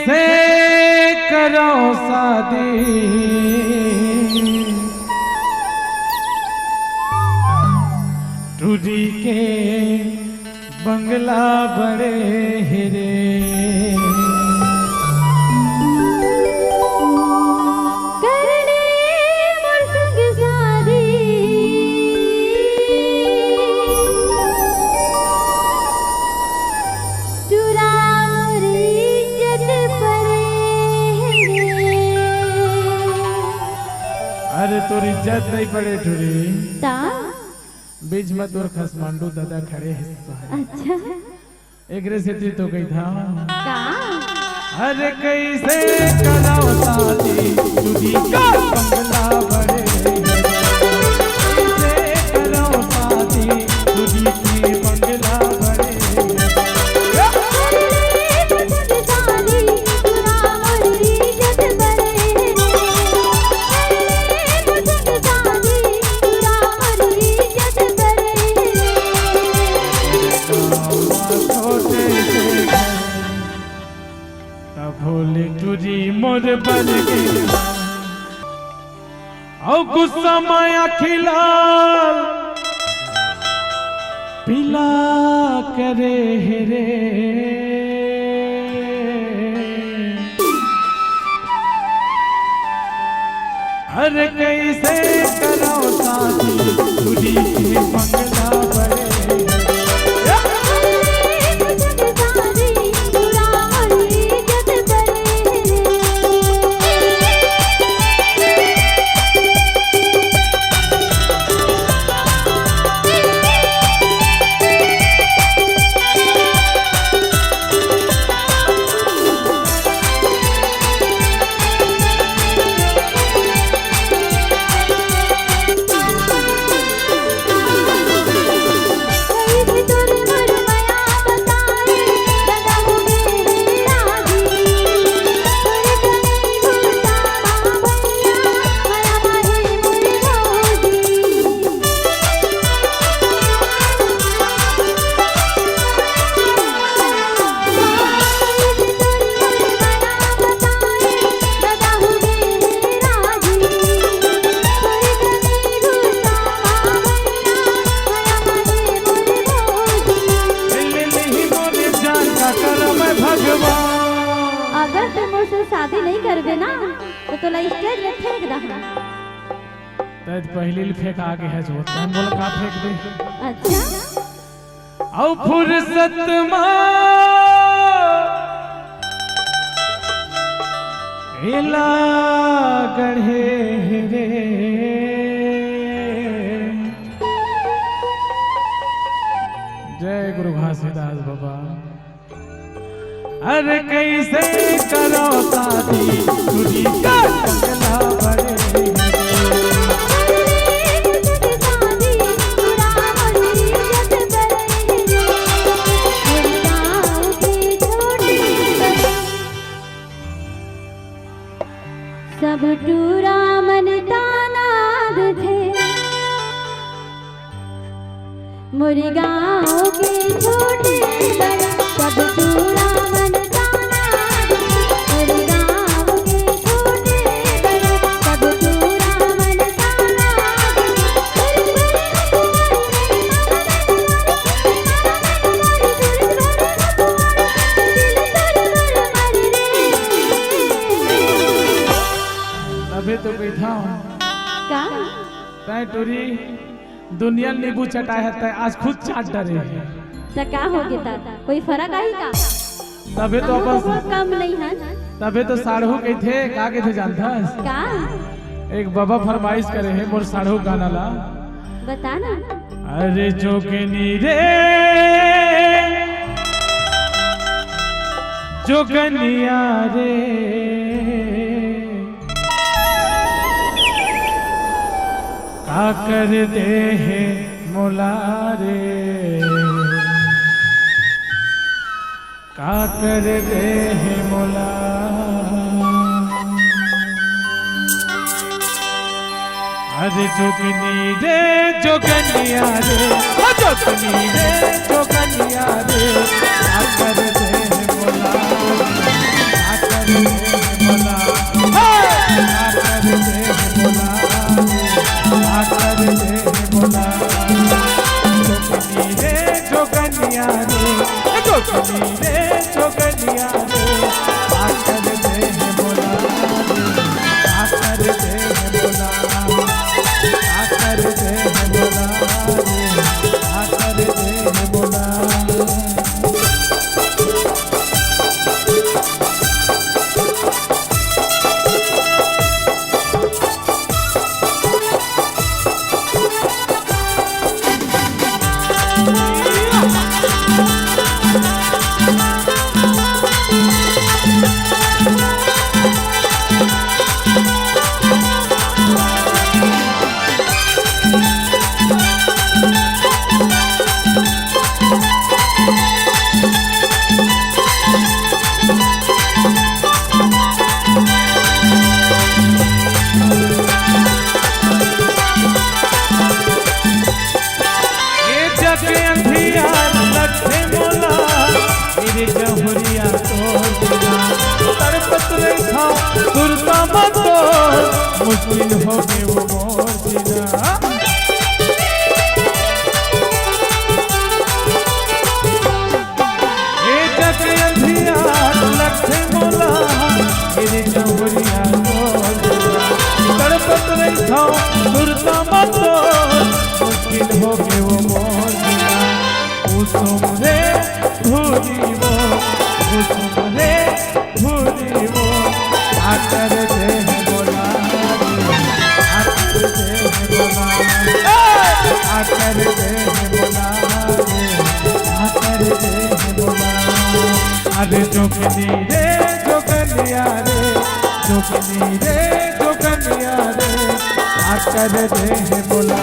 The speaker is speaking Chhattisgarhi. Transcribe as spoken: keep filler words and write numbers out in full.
से करो शादी, टूरी के बंगला बड़े हे रे। करने मोर संग शादी, टूरा मोर इज्जत पड़े हे रे। अरे तोर इज्जत नहीं पड़े टूरी। ता? बीच में तोर खसमांडू दादा खड़े हे साले। अच्छा। एकरे सेती तो कही था। का? अरे कैसे कराओ शादी, टूरी के बंगला बड़े। कैसे कराओ शादी, टूरी के बंगला बड़े। छोटे से घर, तब भोली टूरी मोर बन गई। अउ गुस्सा में आँखी लाल पीला करे हे रे। अरे कैसे कराओ शादी, टूरी के बंगला बड़े। अगर तैं मोर से शादी नहीं करबे ना, तो तोला स्टेज में फेंक दहा। तैं तो पहिली ले फेंका गे हस, तैं मोला का फेंक दे? अच्छा। अउ फुरसत मा एला गढ़े रे। जय गुरु घासीदास बाबा। अरे कैसे करो शादी, टूरी के बंगला बड़े। सब टूरा मन ताना दथे। मोर गाँव के छोटे बड़े सब टूरा मन ताना दे। मोर गाँव के छोटे बड़े सब टूरा मन ताना दे। तभे तो बैठा हूँ। का? तैं टूरी दुनिया ल नींबू चटाए हे, तैं आज खुद चाट डरे हे। त का हो गे ता? कोई फरक आही का? तभे तो हम अपन लोग कम नहीं हन। तभे तो साढ़ू कहिथे, का कहिथे जानथस? का? एक बाबा फरमाइश करे हे मोर साढ़ू गाना ला। बता ना। अरे जोगनी रे, जोगनिया रे, का कर दे हे मोला रे, का कर दे हे मोला। अरे जोगनी रे जोगनिया रे, ओ जोगनी रे जोगनिया रे, का कर दे हे मोला, का कर रे, जोगनी रे, जोगनिया रे, आकर दे है बोला रे, आकर दे है बोला, आकर दे है बोला रे, आकर दे है बोला। ये जग अंधियार लगथे मोला, मेरे जहुरिया तोर बिना। तड़पत रहिथंव सुरता म तोर, मुश्किल होगे वो मोर जीना। ये जग अंधियार लगथे मोला, मेरे जहुरिया तोर बिना। तड़पत रहिथंव सुरता म तोर, मुश्किल होगे वो मोर जीना। कुसुम रे भूरी वो, कुसुम रे भूरी वो, आकर दे है बोला रे, आकर दे है बोला, ए! आकर दे है बोला रे, आकर दे है बोला। अरे जोगनी रे जोगनिया रे, जोगनी रे जोगनिया रे, आकर दे है बोला।